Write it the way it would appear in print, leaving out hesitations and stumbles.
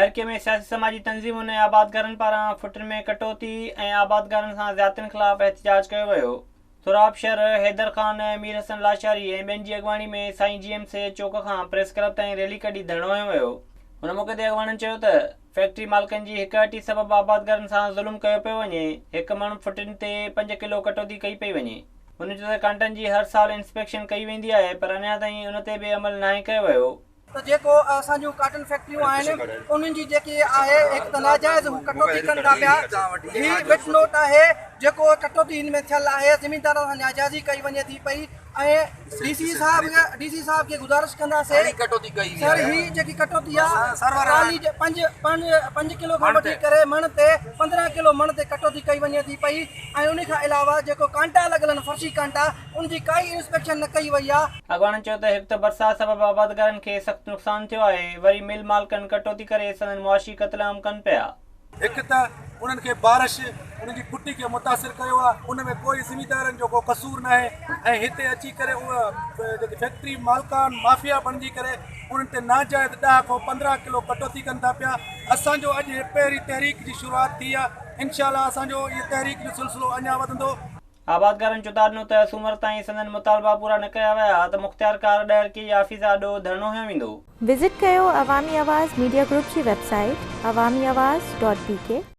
ڏهرڪي ۾ سياسي سماجي تنظيمن ۽ آبادگارن پاران ڦٽين ۾ ڪٽوتي ۽ آبادگارن سان زيادتين خلاف احتجاج ڪيو ويو. سهراب شر، حيدر خان، مير حسن لاشاري ۽ ٻين جي اڳواڻي ۾ سائين جي ايم سيد چوڪ کان پريس ڪلب تائين ريلي ڪڍي ڌرڻو هنيو ويو. ان موقعي تي اڳواڻن چيو ته فيڪٽري مالڪن جي هڪ اٽي سبب آبادگارن سان ظلم ڪيو پيو وڃي، هڪ مڻ ڦٽين تي پنج ڪلو ڪٽوتي ڪئي پئي وڃي. هن چيو ته ڪانٽن جي هر سال انسپيڪشن ڪئي ويندي آهي پر اڃا تائين ان تي به عمل ناهي ڪيو ويو. ته جيڪو اسان جون ڪاٽن فيڪٽريون آهن انهن جي جيڪي آهي هڪ ته ناجائز هو ڪٽوتي ڪن ٿا پيا هي وٽ نوٽ آهي جيڪو ڪٽوتي هن ۾ ٿيل آهي زميندارن سان ناجائزي ڪئي وڃي ٿي پئي ۽ ڊي سي صاحب ڊي سي صاحب کي گذارش ڪنداسي سر هي جيڪي ڪٽوتي آهي ٽرالي جي پنج پنج پنج ڪلو کان وٺي ڪري مڻ تي 15 ڪلو مڻ تي ڪٽوتي ڪئي وڃي ٿي پئي ۽ ان کان علاوه جيڪو ڪانٽا لڳل آهن فرشي ڪانٽا ان جي ڪائي انسپيڪشن نه ڪئي وئي آهي. اڳواڻن چيو ته هڪ ته برسات سبب آبادگارن کي سخت نقصان ٿيو آهي وري مل مالڪن ڪٽوتي ڪري سندن معاشي قتل عام ڪن پيا. هڪ ته انهن کي بارش انهن جي ڦٽي کي متاثر ڪيو آهي ان ۾ ڪوئي زميندارن جو ڪو قصور ناهي ۽ هتي اچي ڪري اهي جيڪي فيڪٽري مالڪان مافيا بڻجي ڪري انهن تي ناجائز 10 کان 15 ڪلو ڪٽوتي ڪن ٿا پيا اسان جو اڄ پهرين تحريڪ جي شروعات ٿي آهي انشاء الله اسان جو اهي تحريڪ جو سلسلو اڃا وڌندو. آبادگارن چتاء ڏنو ته سومر تائين سندن مطالبا پورا نه ڪيا ويا ته مختيارڪار ڏهرڪي جي آفيس آڏو ڌرڻو هنيو ويندو. وزٽ ڪيو عوامي آواز ميڊيا گروپ جي website Awami Awaz dot B K.